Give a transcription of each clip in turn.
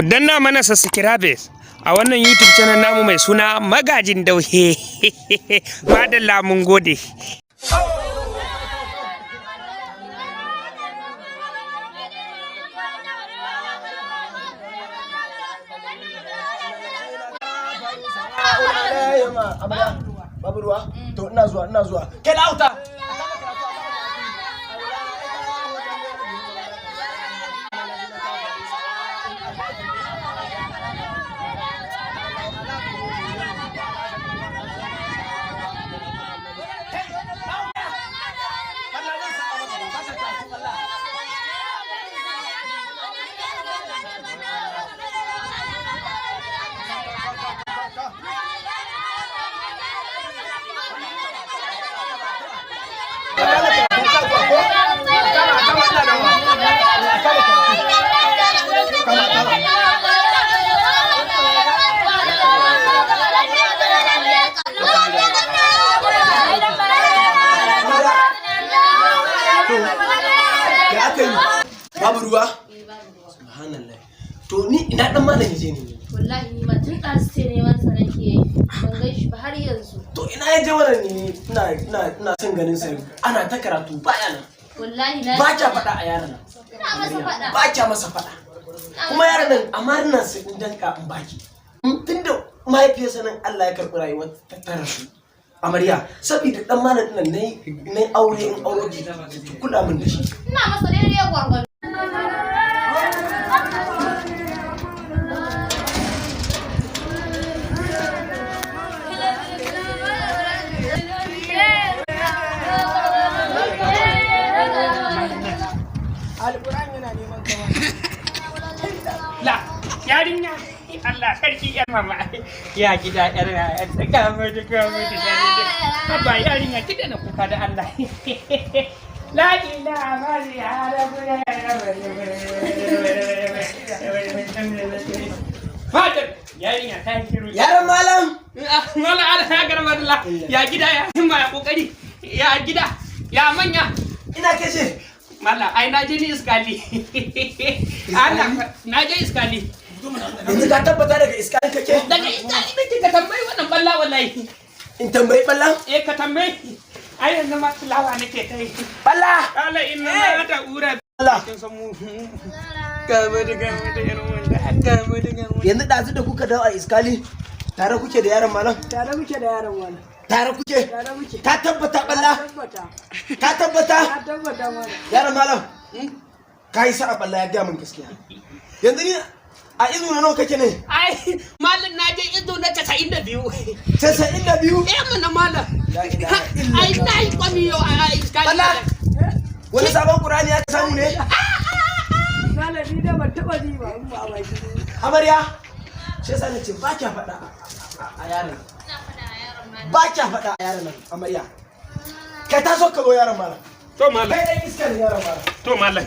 Ku danna mana subscribe a wannan YouTube channel namu mai suna Magajin Dauhe. Madalla, mun gode. Babu ruwa? To, ina zuwa, ina zuwa. Kai lauta. Ya aka yi? Babu ruwa? Subhanallah. To, ni ina dan malam je ne? Wallahi ni ma tun ɗazu sai neman sa nake yi. Ban gan shi ba har yanzu. To, ina ya je wannan? Ni ina son ganin sa. Ana ta karatu baya nan. Wallahi na Ba kya faɗa a yaran nan. Ina masa faɗa. Ba kya masa faɗa. Kuma yaran nan amarin nan sai in danka in baki. Tunda mahaifiyarsa nan Allah ya karɓi rayuwar ta ta rasu. Amarya, saboda dan malam ɗin nan nayi aure in aure ki kula min da shi. Ina masa daidai gwargwado. La, yarinya. Allah sarki, yar mama. Ya gida, yar yar ga mu da ga mu da. Haba yarinya, ki na kuka da Allah. La ilaha illallah. Fadar yarinya ta yi shiru. Yaran malam. Mala ala ya garma Allah. Ya gida, ya himma, ya kokari. Ya gida, ya manya. Ina kashe. Mala, ai na je ni iskali. Allah, na je iskali. Yanzu ka tabbata daga iskan kake? Daga iskali nake, ka tambayi wannan balla wallahi. In tambayi balla? Eh, ka tambayi. Ai yanzu ma tilawa nake ta yi. Balla. Kala inna ma ta ura. Balla. Kin san mu. Ga mu da ga mu da irin wanda ga mu da ga mu. Yanzu ɗazu da kuka dawo a iskali tare kuke da yaron malam? Tare muke da yaron wani. Tare kuke? Tare muke. Ka tabbata, balla? Tabbata. Ka tabbata? Na tabbata mana. Yaron malam, ka yi sa'a, balla ya gaya min gaskiya. Yanzu ni a izu na nawa kake ne? Ai malam, na je ido na 92. 92? Eh mana malam. La ilaha illallah. Ai na yi kwami yau a iskali. Balla! Wani sabon Qur'ani ya samu ne? Malam, ni da ban taɓa ji ba in ba a baki. Amarya, shi yasa nace ba kya faɗa a yaron nan. Ba kya faɗa a yaron nan, amarya. Kai, taso ka zo, yaron malam. To malam. Kai ɗan iskar yaron malam. To malam.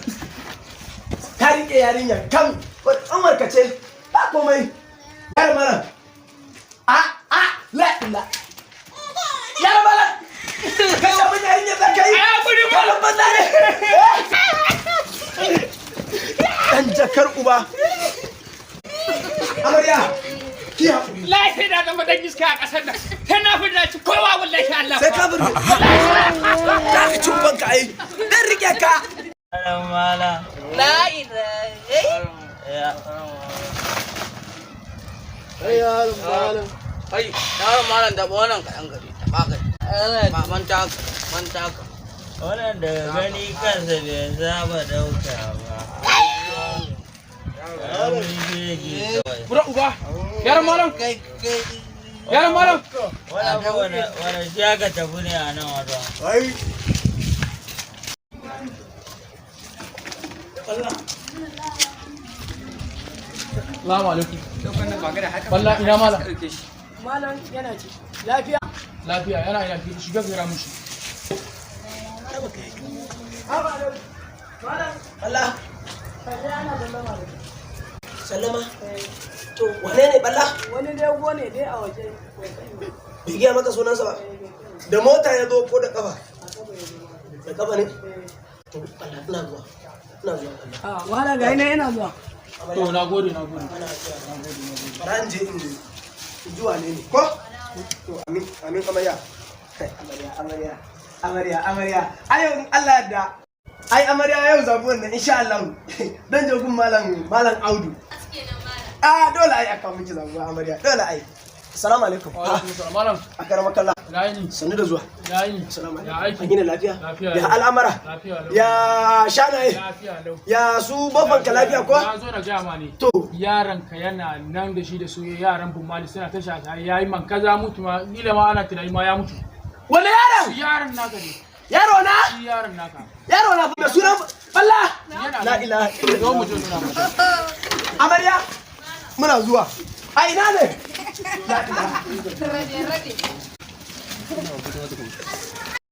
Ka riƙe yarinya kan ƙanwar ka ce, ba komai. Yaron malam. A a la la. Yaron malam. Kai shafi yarinya za ka yi. Ai, hakuri malam. Malam banza ne. Dan jakar uba. Amarya, ki haƙuri. Lahi na zama dan iska a ƙasar nan. Sai na fi ci kowa wallahi Allah. Sai ka bari. Za ka ci ubanka ai. Dan rike ka. La ilaha. Kai, yaron malam, taɓa wannan kaɗan gari, taɓa kai. Ba manta ka, manta ka. Wannan daga gani kansa bai saba dauka ba. Ƙaramin shege kawai. Bura uba. Yaron malam. Kai, kai. Yaron malam. Wannan fa wani shi aka tafi ne a nan wajen. Ai. Salamu alaikum. Wallah ina malam. Malam yana ci. Lafiya. Lafiya, yana ina? Shiga kira mushi. Haba da malam. Balla. Kaje ana sallama da kai. Sallama. To, wane ne balla? Wani dogo ne dai a waje. Bai sani ba. Bai gaya maka sunansa ba. Da mota ya zo ko da kafa? Da kafa ne? To balla, ina zuwa. Ina zuwa, balla. Ah, malam, ga ina yana zuwa. To na gode, na gode. Bara in je in ji wane ne ko? To amin amin amarya. Kai amarya amarya amarya amarya. Ai yau in Allah da ai amarya yau zabuwan nan insha Allah. Dan je gun malam malam Audu. Ah dole ai aka miki zabuwa amarya dole ai. Assalamu alaikum. Wa alaikum salam malam. Akaramakallah. Ina yini? Sannu da zuwa. Ina yini? Assalamu Ya alaikum. aiki? An gina lafiya? Lafiya Ya lau. al'amara? Lafiya lau. Ya shanaye? Lafiya lau. Ya su bafanka lafiya ko? Na zo na gaya ma ne. To. Yaranka yana nan da shi da su yaran Bumali suna ta shashaye yayi man kaza mutu ma kila ma ana tunani ma ya mutu. Wani yaron? Yaron naka ne. Yaro na? Shi yaron naka. Yaro na fa mai sunan Allah. Yana La nan. ilaha Zo mu illallah. je nuna maka. Amarya muna zuwa. A ina ne? La ilaha illallah.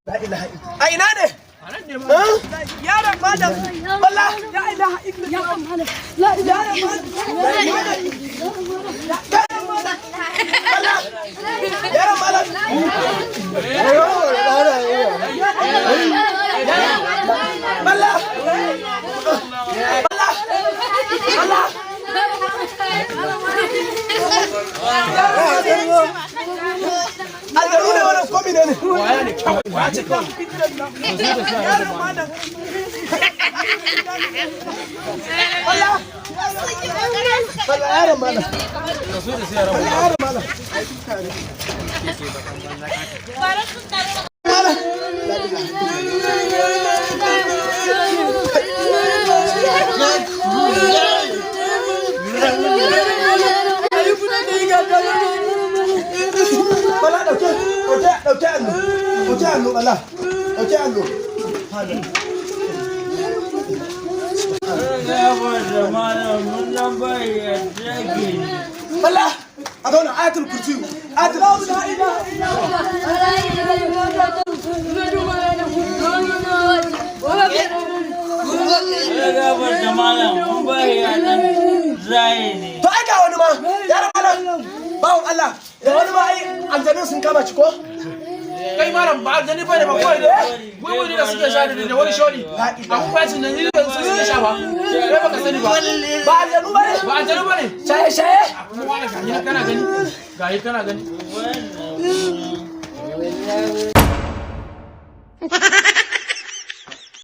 La ilaha illallah. A ina ne? A nan ne ma. Ha? Yaron malam. Allah. La ilaha illallah. La ilaha illallah. Yaron malam. Allah. Allah. Allah. Algaru ne wannan komi ne ne? Waya ne kawai. Waya ce kawai. Yaron malam. Allah. Allah yaron malam. Allah yaron malam. Malam. Bala dauke dauke dauke allo. Dauke allo bala. Dauke allo. Bala. A zauna ayatul kursi. Ayatul kursi. La ilaha illallah. To ai ga wani ma. Yaron malam. Bawon Allah. Da wani ma ai aljanun sun kama shi ko? Kai malam ba aljani bane ba kawai dai. Wai wai da suke sha da wani sholi. Abun bacin nan ni da su suke sha ba. Kai baka sani ba. Ba aljanu bane. Ba aljani bane. Shaye shaye. Kuma malam gahi kana gani. Gahi kana gani.